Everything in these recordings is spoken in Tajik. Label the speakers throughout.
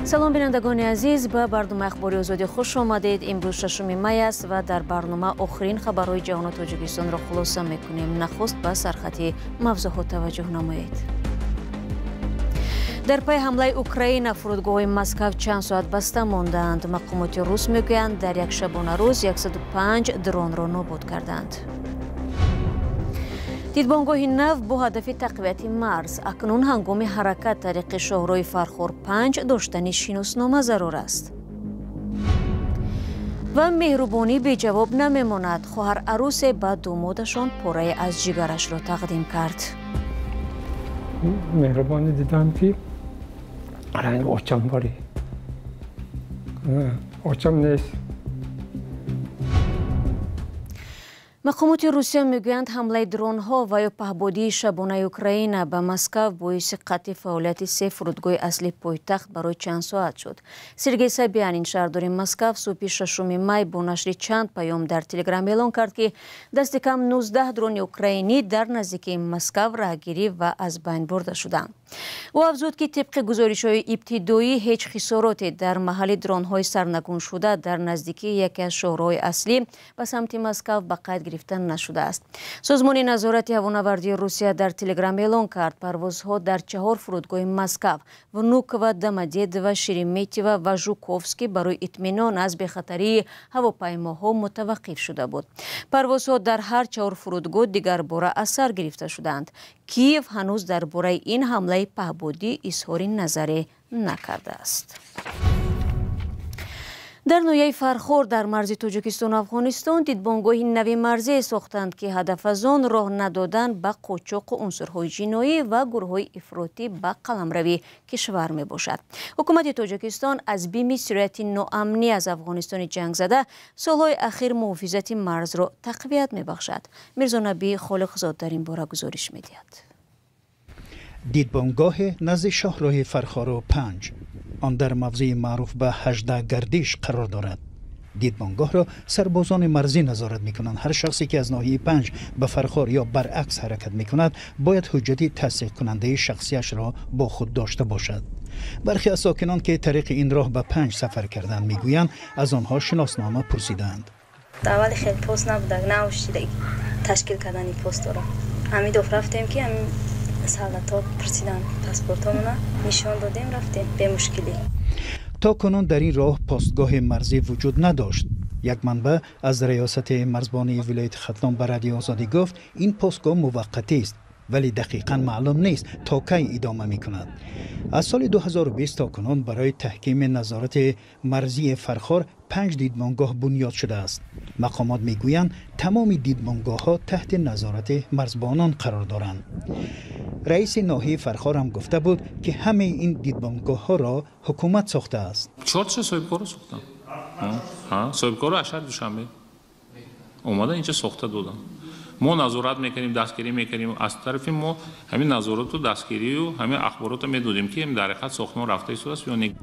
Speaker 1: Салом, бинандагони азиз, ба барномаи Ахбори Озодӣ хуш омадед. Имрӯз 6 май аст ва дар барнома охирин хабарҳои ҷаҳону Тоҷикистонро хулоса мекунем. Нахуст ба сархати мавзӯъҳо таваҷҷӯҳ намоед. Дар пай ҳамлаи Украина фурудгоҳҳои Москав чанд соат баста мондаанд. Мақомоти рус мегӯянд, дар як шабонарӯз 105 дронро нобуд карданд. Дидбонгоҳи нав бо ҳадафи тақвияти марз. Акнун ҳангоми ҳаракат тариқи шоҳроҳи Фархор 5 доштани шиноснома зарур аст. Ва меҳрубонӣ беҷавоб намемонад. Хоҳар арӯсе ба думодашон порае аз ҷигарашро тақдим кард.
Speaker 2: Меҳрубонӣ дидам, ки ранг очам барӣ. Очам нест.
Speaker 1: Мақомоти Русия мегӯянд, ҳамлаи дронҳо ва ё паҳбодии шабонаи Украина ба Москав боиси қатъи фаъолияти се фурудгоҳи аслии пойтахт барои чанд соат шуд. Сергей Собянин, шаҳрдори Москав, субҳи 6 май бо нашри чанд паём дар Телеграм эълон кард, ки дасти кам 19 дрони украинӣ дар наздикии Москав раҳгирӣ ва аз байн бурда шуданд. Ӯ афзуд, ки тибқи гузоришҳои ибтидоӣ ҳеҷ хисороте дар маҳалли дронҳои сарнагуншуда дар наздикии яке аз шоҳроҳои аслӣ ба самти Москав ба қайд гирифта нашудааст. Созмони назорати ҳавонавардии Русия дар Телеграм эълон кард, парвозҳо дар 4 фурудгоҳи Москав Внуково, Домодедово, Шереметьево ва Жуковский барои итминон аз бехатарии ҳавопаймоҳо мутаваққиф шуда буд. Парвозҳо дар ҳар 4 фурудгоҳ дигарбора аз сар гирифта шуданд. Киев ҳанӯз дар бораи ин ҳамлаи паҳбодӣ изҳори назаре накардааст. Дар ноҳияи Фархор дар марзи Тоҷикистону Афғонистон дидбонгоҳи нави марзие сохтанд, ки ҳадаф аз он роҳ надодан ба қочоқу унсурҳои ҷиноӣ ва гурӯҳҳои ифротӣ ба қаламрави кишвар мебошад. Ҳукумати Тоҷикистон аз бими сирояти ноамнӣ аз Афғонистони ҷангзада солҳои ахир муҳофизати марзро тақвият мебахшад. Мирзонаби Холиқзод дар ин бора гузориш медиҳад.
Speaker 3: Дидбонгоҳе назди шоҳроҳи Фархору 5. Он дар мавзеи маъруф ба 18 гардиш қарор дорад. Дидбонгоҳро сарбозони марзӣ назорат мекунанд. Ҳар шахсе ки аз ноҳияи 5 ба Фархор ё баръакс ҳаракат мекунад, бояд ҳуҷҷати тасдиқкунандаи шахсияшро бо худ дошта бошад. Бархе аз сокинон, ки тариқи ин роҳ ба 5 сафар карданд, мегӯянд, аз онҳо шиноснома пурсидаанд.
Speaker 4: Аввали хел пост набуда, наошида ташкил кардани постро. Ҳамин доф рафтем, ки ҳамин солдатҳо пурсиданд, паспортҳомона нишон додем, рафтем бемушкилӣ.
Speaker 3: То кунун дар ин роҳ постгоҳи марзӣ вуҷуд надошт. Як манбаъ аз раёсати марзбонии вилояти Хатлон ба Радиои Озодӣ гуфт, ин постгоҳ муваққатист, вале дақиқан маълум нест, то кай идома мекунад. Аз соли 2020 то кунун барои таҳкими назорати марзии Фархор 5 дидбонгоҳ бунёд шудааст. Мақомот мегӯянд, тамоми дидбонгоҳҳо таҳти назорати марзбонон қарор доранд. Раиси ноҳияи Фархор ҳам гуфта буд, ки ҳамаи ин дидбонгоҳҳоро ҳукумат сохтааст.
Speaker 5: 4 соҳибкорро сохтанд. Соҳибкорро аз шаҳри Душанбе омада инҷа сохта доданд. Мо назорат мекунем, дастгирӣ мекунем. Аз тарафи мо ҳамин назорату дастгирию ҳамин ахборотро медодем, ки дар ҳақиқат сохтмон рафта истодааст ё не.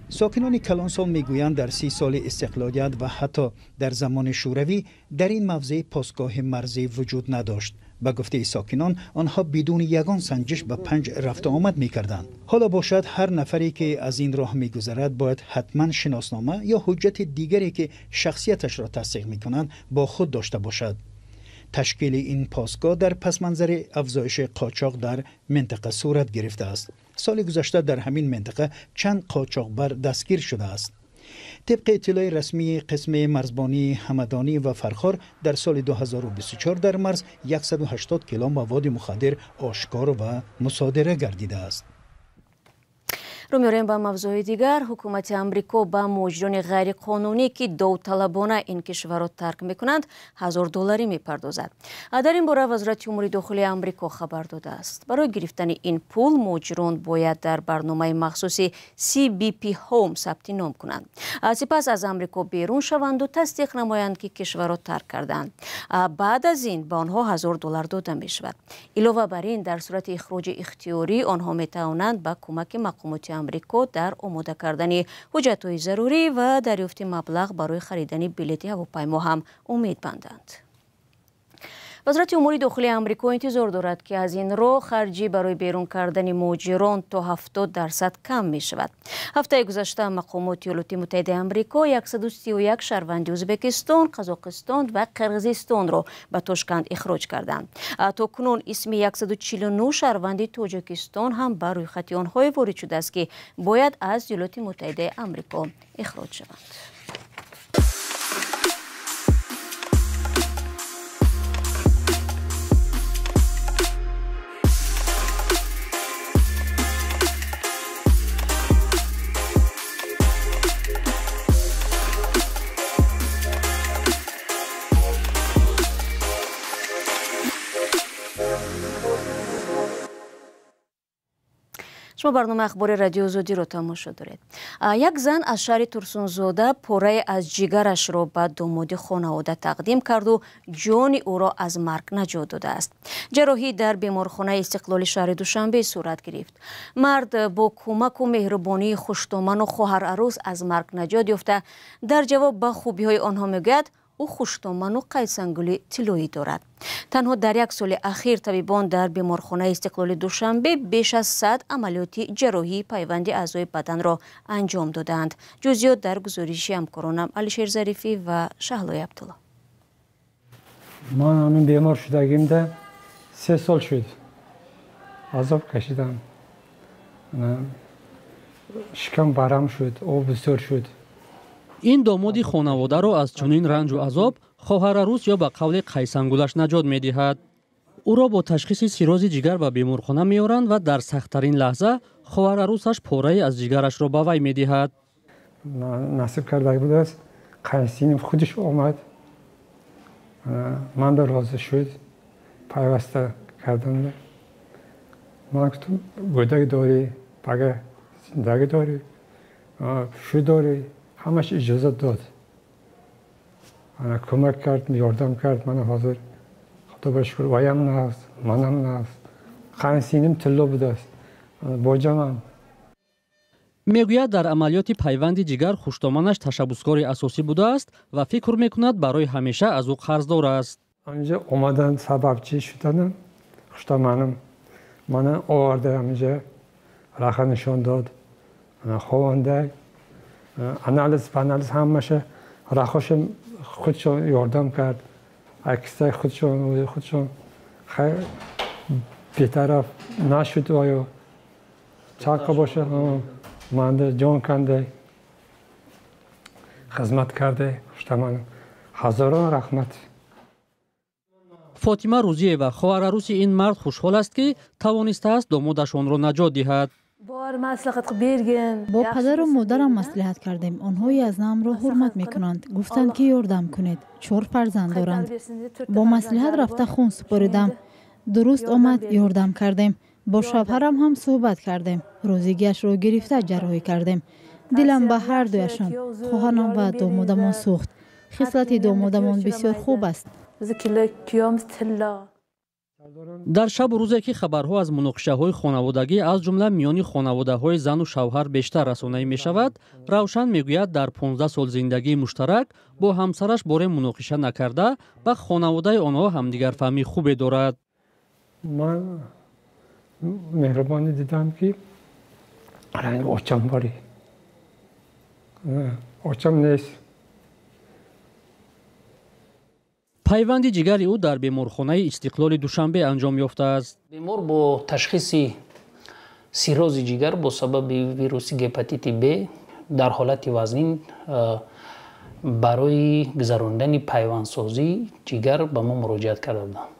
Speaker 3: Сокинони калонсол мегӯянд, дар 30 соли истиқлолият ва ҳатто дар замони шӯравӣ дар ин мавзеъ постгоҳи марзӣ вуҷуд надошт. Ба гуфтаи сокинон, онҳо бидуни ягон санҷиш ба 5 рафту омад мекарданд. Ҳоло бошад, ҳар нафаре ки аз ин роҳ мегузарад, бояд ҳатман шиноснома ё ҳуҷҷати дигаре, ки шахсияташро тасдиқ мекунанд, бо худ дошта бошад. Ташкили ин постгоҳ дар пасманзари афзоиши қочоқ дар минтақа сурат гирифтааст. Соли гузашта дар ҳамин минтақа чанд қочоқбар дастгир шудааст. Тибқи иттилои расмии қисми марзбонии Ҳамадонӣ ва Фархор, дар соли 2024 дар марз 180 кило маводи мухаддир ошкор ва мусодира гардидааст.
Speaker 1: Рӯ меорем ба мавзӯи дигар. Ҳукумати Амрико ба муҳоҷирони ғайриқонунӣ, ки довталабона ин кишварро тарк мекунанд, 1000 долларӣ мепардозад. Дар ин бора Вазорати умури дохилии Амрико хабар додааст. Барои гирифтани ин пул муҳоҷирон бояд дар барномаи махсуси CBP Home сабти ном кунанд, сипас аз Амрико берун шаванду тасдиқ намоянд, ки кишварро тарк карданд. Баъд аз ин ба онҳо 1000 доллар дода мешавад. Илова бар ин, дар сурати ихроҷи ихтиёрӣ онҳо метавонанд ба кӯмаки мақомоти Амрико дар омода кардани ҳуҷҷатҳои зарурӣ ва дарёфти маблағ барои харидани билети ҳавопаймо ҳам умед банданд. Вазорати умури дохилии Амрико интизор дорад, ки аз ин роҳ харҷӣ барои берун кардани муҳоҷирон то 70% кам мешавад. Ҳафтаи гузашта мақомоти Иёлоти Муттаҳидаи Амрико 131 шаҳрванди Ӯзбекистон, Қазоқистон ва Қирғизистонро ба Тошканд ихроҷ карданд. То кунун исми 149 шаҳрванди Тоҷикистон ҳам ба рӯйхати онҳое ворид шудааст, ки бояд аз Иёлоти Муттаҳидаи Амрико ихроҷ шаванд. Шумо барномаи ахбори Радиои Озодиро тамошо доред. Як зан аз шаҳри Турсунзода порае аз ҷигарашро ба домоди хонавода тақдим карду ҷони ӯро аз марг наҷот додааст. Ҷарроҳӣ дар беморхонаи Истиқлоли шаҳри Душанбе сурат гирифт. Мард бо кӯмаку меҳрубонии хуштоману хоҳар-арӯс аз марг наҷот ёфта, дар ҷавоб ба хубиҳои онҳо мегӯяд, ӯ хуштоману қайсангули тиллоӣ дорад. Танҳо дар як соли ахир табибон дар беморхонаи Истиқлоли Душанбе беш аз 100 амалиёти ҷарроҳии пайванди аъзои баданро анҷом додаанд. Ҷузъиёт дар гузориши ҳамкоронам Алишер Зарифӣ ва Шаҳлои Абдулло.
Speaker 2: Ман ҳамин бемор шудагимда 3 сол шуд. Азоб кашидам. Шикам барам шуд, об бисёр шуд.
Speaker 6: Ин домоди хонаводаро аз чунин ранҷу азоб хоҳарарӯс ё ба қавли қайсангулаш наҷот медиҳад. Ӯро бо ташхиси сиррози ҷигар ба беморхона меоранд ва дар сахттарин лаҳза хоҳарарӯсаш порае аз ҷигарашро ба вай медиҳад.
Speaker 2: Насиб карда будааст, қайсиним худаш омад, ман ба розӣ шуд, пайваста кардам. Ман гуфтам, гӯдак дорӣ, пага зиндагӣ дорӣ, шу дорӣ. Ҳамаш иҷозат дод. Кӯмак кард, ёрдам кард. Мана ҳозир Худо ба шукр, ваям наст, манам наст. Қайнсиним тилло будааст, боҷамам.
Speaker 6: Мегӯяд, дар амалиёти пайванди ҷигар хуштоманаш ташаббускори асосӣ будааст ва фикр мекунад, барои ҳамеша аз ӯ қарздор аст.
Speaker 2: Анҷа омадан сабабчӣ шуданам, хуштоманам мана оварда ҳаминҷа раха нишон дод, ховонда, анализ панализ ҳамаша рахошам худшон ёрдам кард, аксай худшон хайр бетараф нашуд. Оё чақа боша, манда ҷон канда хизмат карда. Хуштаманам ҳазорон раҳмат.
Speaker 6: Фотима Рӯзиева, хоҳарарӯси ин мард, хушҳол аст, ки тавонистааст домодашонро наҷот диҳад.
Speaker 7: Бо падару модарам маслиҳат кардем. Онҳо язнамро ҳурмат мекунанд. Гуфтанд, ки ёрдам кунед. 4 фарзанд доранд. Бо маслиҳат рафта хун супоридам. Дуруст омад, ёрдам кардем. Бо шавҳарам ҳам суҳбат кардем. Розигиашро гирифта ҷарроҳӣ кардем. Дилам ба ҳар дуяшон, хоҳарам ва домодамон, сӯхт. Хислати домодамон бисёр хуб аст.
Speaker 6: Дар шабу рӯзе ки хабарҳо аз муноқишаҳои хонаводагӣ, аз ҷумла миёни хонаводаҳои зану шавҳар бештар расонаӣ мешавад, Равшан мегӯяд, дар 15 сол зиндагии муштарак бо ҳамсараш боре муноқиша накарда, ба хонаводаи онҳо ҳамдигарфаҳмии хубе дорад.
Speaker 2: Ман меҳрубонӣ дидам, ки ранги очам барӣ. Очам нест.
Speaker 6: Пайванди ҷигари ӯ дар беморхонаи Истиқлоли Душанбе анҷом ёфтааст.
Speaker 8: Бемор бо ташхиси сиррози ҷигар бо сабаби вируси гепатити Б дар ҳолати вазнин барои гузарондани пайвандсозии ҷигар ба мо муроҷиат карда буданд.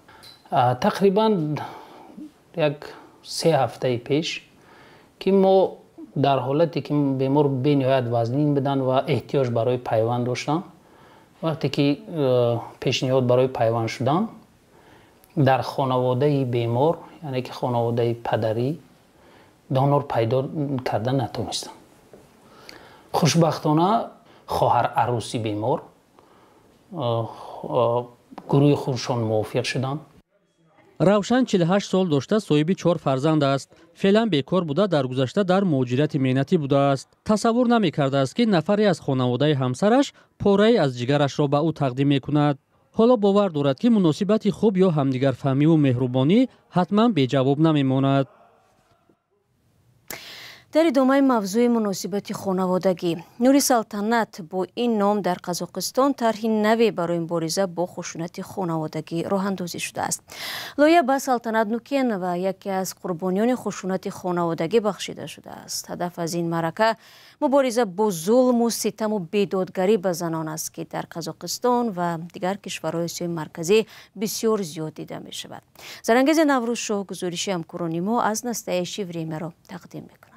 Speaker 8: Тақрибан 1-3 ҳафтаи пеш, ки мо дар ҳолате ки бемор бениҳоят вазнин буданд ва эҳтиёҷ барои пайванд доштанд, вақте ки пешниҳод барои пайванд шудан дар хонаводаи бемор, яъне ки хонаводаи падарӣ, донор пайдо карда натонистанд. Хушбахтона хоҳар арӯси бемор гурӯҳи худшон мувофиқ шуданд.
Speaker 6: Равшан 48 сол дошта, соҳиби 4 фарзанд аст. Феълан бекор буда, дар гузашта дар муҳоҷирати меҳнатӣ будааст. Тасаввур намекардааст, ки нафаре аз хонаводаи ҳамсараш порае аз ҷигарашро ба ӯ тақдим мекунад. Ҳоло бовар дорад, ки муносибати хуб ё ҳамдигарфаҳмиву меҳрубонӣ ҳатман беҷавоб намемонад.
Speaker 1: Дар идомаи мавзӯи муносибати хонаводагӣ, Нури Салтанат бо ин ном дар Қазоқистон тарҳи наве барои мубориза бо хушунати хонаводагӣ роҳандозӣ шудааст. Лоиҳа ба Салтанат Нукенова, яке аз қурбониёни хушунати хонаводагӣ, бахшида шудааст. Ҳадаф аз ин маърака мубориза бо зулму ситаму бедодгарӣ ба занон аст, ки дар Қазоқистон ва дигар кишварҳои Осиёи Марказӣ бисёр зиёд дида мешавад. Зарангези Наврӯзшоҳ гузориши ҳамкорони мо аз «Настоящее время»-ро тақдим мекунад.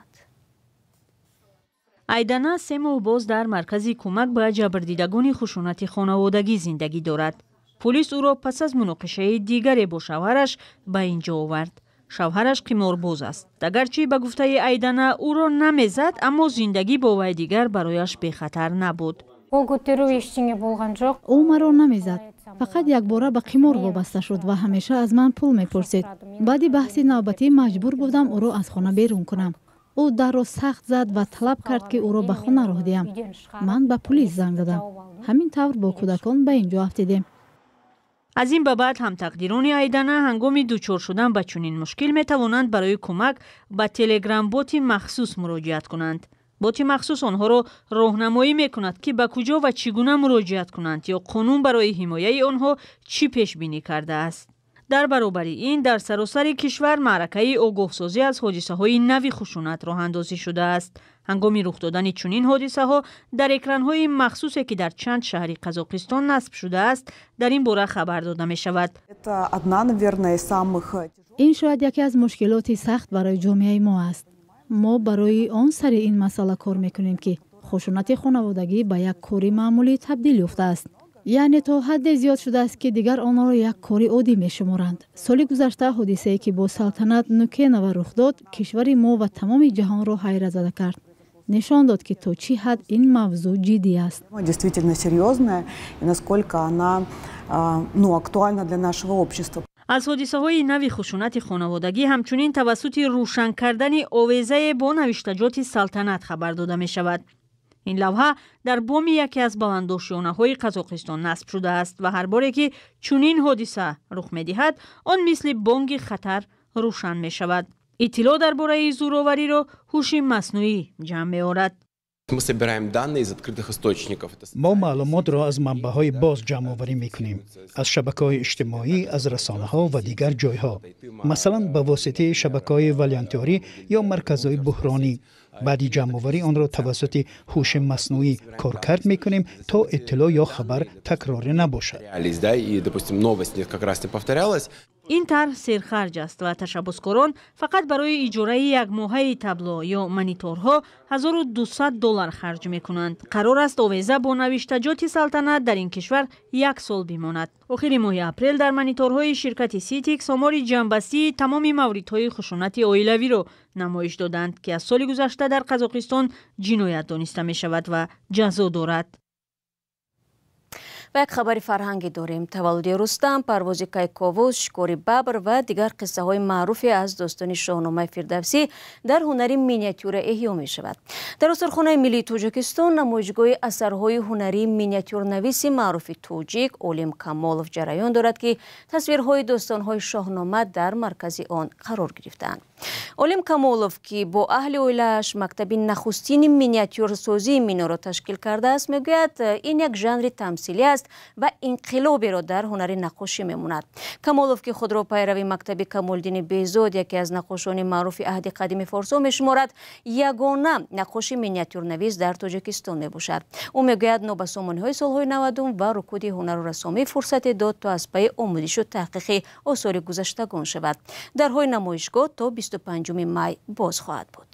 Speaker 9: Айдана 3 моҳ боз дар маркази кӯмак ба ҷабрдидагони хушунати хонаводагӣ зиндагӣ дорад. Пулис ӯро пас аз муноқишаи дигаре бо шавҳараш ба ин ҷо овард. Шавҳараш қиморбоз аст. Агарчи ба гуфтаи Айдана, ӯро намезад, аммо зиндагӣ бо вай дигар барояш бехатар набуд.
Speaker 7: Ӯ маро намезад, фақат якбора ба қимор вобаста шуд ва ҳамеша аз ман пул мепурсид. Баъди баҳси навбатӣ маҷбур будам ӯро аз хона берун кунам. Ӯ дарро сахт зад ва талаб кард, ки ӯро ба хона роҳ диҳам. Ман ба пулис занг задам. Ҳамин тавр бо кӯдакон ба ин ҷо афтидем.
Speaker 9: Аз ин ба баъд ҳамтақдирони Айдана ҳангоми дучор шудан ба чунин мушкил метавонанд барои кӯмак ба телеграм-боти махсус муроҷиат кунанд. Боти махсус онҳоро роҳнамоӣ мекунад, ки ба куҷо ва чӣ гуна муроҷиат кунанд ё қонун барои ҳимояи онҳо чӣ пешбинӣ кардааст. Дар баробари ин, дар саросари кишвар маъракаи огоҳсозӣ аз ҳодисаҳои нави хушунат роҳандозӣ шудааст. Ҳангоми рух додани чунин ҳодисаҳо дар экранҳои махсусе, ки дар чанд шаҳри Қазоқистон насб шудааст, дар ин бора хабар дода мешавад.
Speaker 7: Ин шояд яке аз мушкилоти сахт барои ҷомеаи мо аст. Мо барои он сари ин масъала кор мекунем, ки хушунати хонаводагӣ ба як кори маъмулӣ табдил ёфтааст, яъне то ҳадде зиёд шудааст, ки дигар онро як кори оддӣ мешуморанд. Соли гузашта ҳодисае, ки бо Салтанат Нукенова рух дод, кишвари мо ва тамоми ҷаҳонро ҳайратзада кард, нишон дод, ки то чӣ ҳад ин мавзӯъ ҷиддӣ аст.
Speaker 10: Действительно серьезная и насколько она, ну, актуальна для нашего общества.
Speaker 9: Аз ҳодисаҳои нави хушунати хонаводагӣ ҳамчунин тавассути рӯшан кардани овезае бо навиштаҷоти Салтанат хабар дода мешавад. Ин лавҳа дар боми яке аз баландошёнаҳои Қазоқистон насб шудааст ва ҳар боре ки чунин ҳодиса рух медиҳад, он мисли бонги хатар рӯшан мешавад. Иттилоъ дар бораи зӯровариро ҳуши маснуӣ ҷамъ меорад.
Speaker 11: Мы собираем данные из открытых источников.
Speaker 3: Мо маълумотро аз манбаъҳои боз ҷамъоварӣ мекунем: аз шабакаҳои иҷтимоӣ, аз расонаҳо ва дигар ҷойҳо, масалан, ба воситаи шабакаҳои волонтёрӣ ё марказҳои буҳронӣ. Баъди ҷамъоварӣ онро тавассути ҳуши маснуӣ коркард мекунем, то иттилоъ ё хабар такрорӣ набошад.
Speaker 11: И, допустим, новость как раз не повторялась.
Speaker 9: Ин тарҳ серхарҷ аст ва ташаббускорон фақат барои иҷораи якмоҳаи табло ё мониторҳо 1200 доллар харҷ мекунанд. Қарор аст овеза бо навиштаҷоти Салтанат дар ин кишвар як сол бимонад. Охири моҳи апрел дар мониторҳои ширкати Ситикс омори ҷамъбастии тамоми мавридҳои хушунати оилавиро намоиш доданд, ки аз соли гузашта дар Қазоқистон ҷиноят дониста мешавад ва ҷазо дорад.
Speaker 1: Ва як хабари фарҳангӣ дорем. Таваллуди Рустам, парвози Кайковус, шикори бабр ва дигар қиссаҳои маъруфе аз достони Шоҳномаи Фирдавсӣ дар ҳунари миниатюра эҳё мешавад. Дар Осорхонаи миллии Тоҷикистон намоишгоҳи асарҳои ҳунарии миниатюрнависи маъруфи тоҷик Олим Камолов ҷараён дорад, ки тасвирҳои достонҳои Шоҳнома дар маркази он қарор гирифтаанд. Олим Камолов, ки бо аҳли оилааш мактаби нахустини миниатюрсозии миноро ташкил кардааст, мегӯяд, ин як жанри тамсилӣ аст ва инқилоберо дар ҳунари наққошӣ мемонад. Камолов, ки худро пайрави мактаби Камолиддини Беҳзод, яке аз наққошони маъруфи аҳди қадими форсо мешуморад, ягона наққоши миниатюрнавис дар Тоҷикистон мебошад. Ӯ мегӯяд, нобасомониҳои солҳои 90-ум ва рукуди ҳунару рассомӣ фурсате дод, то аз пайи омӯзишу таҳқиқи осори гузаштагон шавад. Дарҳои намоишгоҳ то 25 май боз хоҳад буд.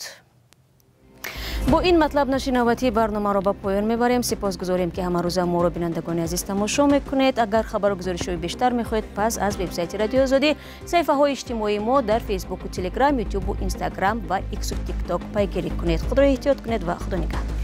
Speaker 1: Бо ин матлаб нашри навбатии барномаро ба поён мебарем. Сипосгузорем, ки ҳамарӯза моро, бинандагони азиз, тамошо мекунед. Агар хабару гузоришҳои бештар мехоҳед, пас аз вебсайти Радиои Озодӣ, саҳифаҳои иҷтимоии мо дар Фейсбуку Телеграм, Ютубу Инстаграм ва Иксу Тикток пайгирӣ кунед. Худро эҳтиёт кунед ва Худо нигаҳдор.